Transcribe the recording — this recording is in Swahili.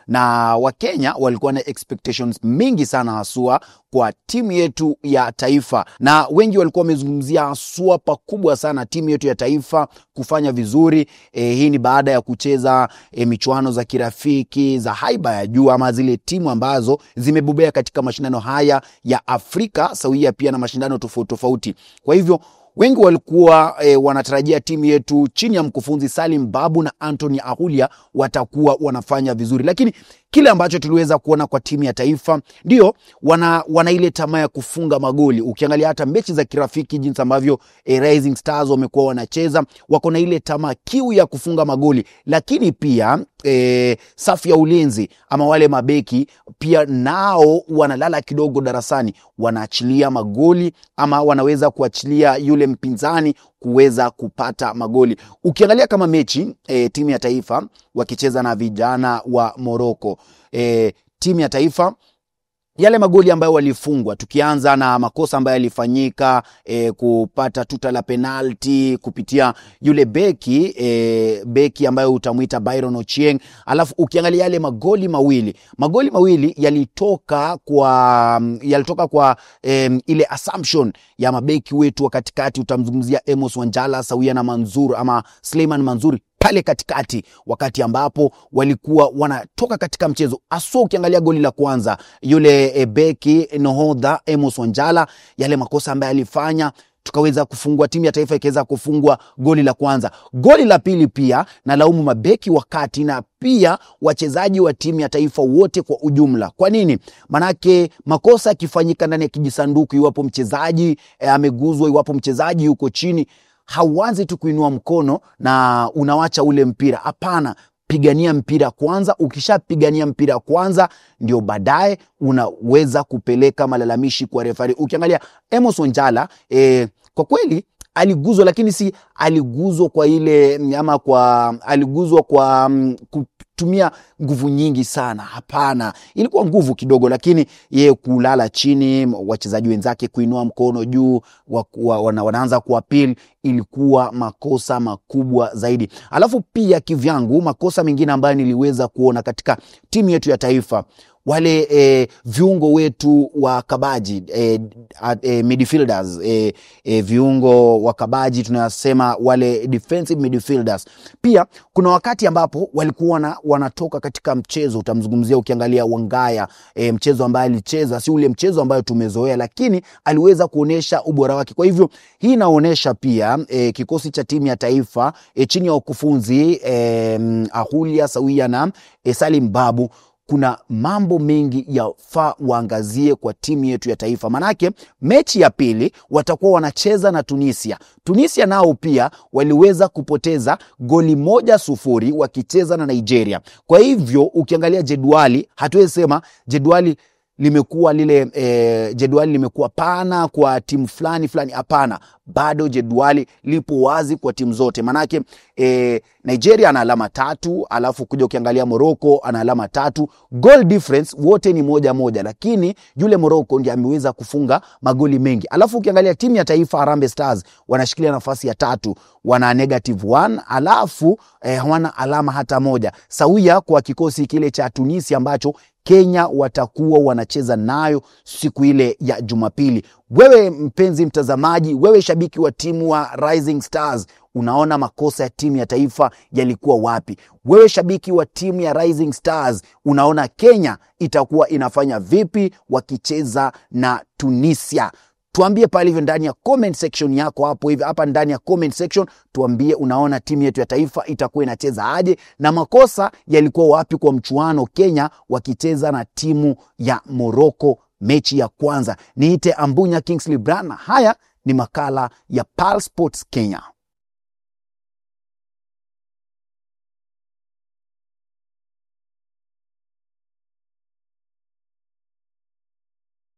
Na Wakenya walikuwa na expectations mingi sana haswa kwa timu yetu ya taifa, na wengi walikuwa wamezungumzia haswa pakubwa sana timu yetu ya taifa kufanya vizuri. Hii ni baada ya kucheza michuano za kirafiki za haiba ya juu ama zile timu ambazo zimebobea katika mashindano haya ya Afrika sawia pia na mashindano tofauti tofauti. Kwa hivyo wengi walikuwa wanatarajia timu yetu chini ya mkufunzi Salim Babu na Anthony Ahulia watakuwa wanafanya vizuri, lakini kile ambacho tuliweza kuona kwa timu ya taifa ndio wana ile tamaa ya kufunga magoli. Ukiangalia hata mechi za kirafiki jinsi ambavyo Rising Stars wamekuwa wanacheza, wako na ile tamaa, kiu ya kufunga magoli, lakini pia safu ya ulinzi ama wale mabeki pia nao wanalala kidogo darasani, wanaachilia magoli ama wanaweza kuachilia yule mpinzani kuweza kupata magoli. Ukiangalia kama mechi timu ya taifa wakicheza na vijana wa Morocco, timu ya taifa yale magoli ambayo walifungwa, tukianza na makosa ambayo yalifanyika, kupata tuta la penalti kupitia yule beki, beki ambayo utamuita Byron Ochieng. Alafu ukiangalia yale magoli mawili yalitoka kwa ile assumption ya mabeki wetu wa katikati. Utamzungumzia Amos Wanjala sawia na Manzur ama Suleiman Manzuri pale katikati, wakati ambapo walikuwa wanatoka katika mchezo. Aso ukiangalia goli la kwanza yule beki nohodha Amos Wanjala, yale makosa ambayo alifanya tukaweza kufungwa, timu ya taifa ikaweza kufungwa goli la kwanza. Goli la pili pia na laumu mabeki wakati na pia wachezaji wa timu ya taifa wote kwa ujumla. Kwa nini? Manake makosa yakifanyika ndani ya kijisanduku, iwapo mchezaji ameguzwa, iwapo mchezaji yuko chini, hauanzi tu kuinua mkono na unawacha ule mpira. Hapana, pigania mpira kwanza. Ukishapigania mpira kwanza ndio baadaye unaweza kupeleka malalamishi kwa refari. Ukiangalia Amos Wanjala, kwa kweli aliguzwa, lakini si aliguzwa kwa ile ama kwa aliguzwa kwa kutumia nguvu nyingi sana. Hapana, ilikuwa nguvu kidogo, lakini yeye kulala chini, wachezaji wenzake kuinua mkono juu, wanaanza kuapil, ilikuwa makosa makubwa zaidi. Alafu pia kivyangu makosa mengine ambayo niliweza kuona katika timu yetu ya taifa, wale viungo wetu wa kabaji, midfielders, viungo wa kabaji tunasema wale defensive midfielders, pia kuna wakati ambapo walikuwa wanatoka katika mchezo. Utamzungumzia ukiangalia Wangaya, mchezo ambaye alicheza si ule mchezo ambayo tumezoea, lakini aliweza kuonesha ubora wake. Kwa hivyo hii inaonesha pia kikosi cha timu ya taifa chini ya wakufunzi Ahulia sawia na Salim Babu, kuna mambo mengi yafaa waangazie kwa timu yetu ya taifa. Manake mechi ya pili watakuwa wanacheza na Tunisia. Tunisia nao pia waliweza kupoteza goli 1-0 wakicheza na Nigeria. Kwa hivyo ukiangalia jedwali, hatuwezi sema jedwali limekuwa lile, jedwali limekuwa pana kwa timu fulani fulani. Hapana, bado jedwali lipo wazi kwa timu zote. Manake Nigeria ana alama 3, alafu kuja ukiangalia Morocco ana alama 3, goal difference wote ni 1-1, lakini yule Morocco ndiye ameweza kufunga magoli mengi. Alafu ukiangalia timu ya taifa Harambee Stars wanashikilia nafasi ya 3, wana -1, alafu hawana alama hata moja, sawia kwa kikosi kile cha Tunisia ambacho Kenya watakuwa wanacheza nayo siku ile ya Jumapili. Wewe mpenzi mtazamaji, wewe shabiki wa timu wa Rising Stars, unaona makosa ya timu ya taifa yalikuwa wapi? Wewe shabiki wa timu ya Rising Stars, unaona Kenya itakuwa inafanya vipi wakicheza na Tunisia? Tuambie pale hivyo ndani ya comment section yako hapo hivi, hapa ndani ya comment section tuambie unaona timu yetu ya taifa itakuwa inacheza aje na makosa yalikuwa wapi kwa mchuano Kenya wakicheza na timu ya Morocco mechi ya kwanza. Niite Ambunya Kingsley Brana. Haya ni makala ya Pal Sports Kenya.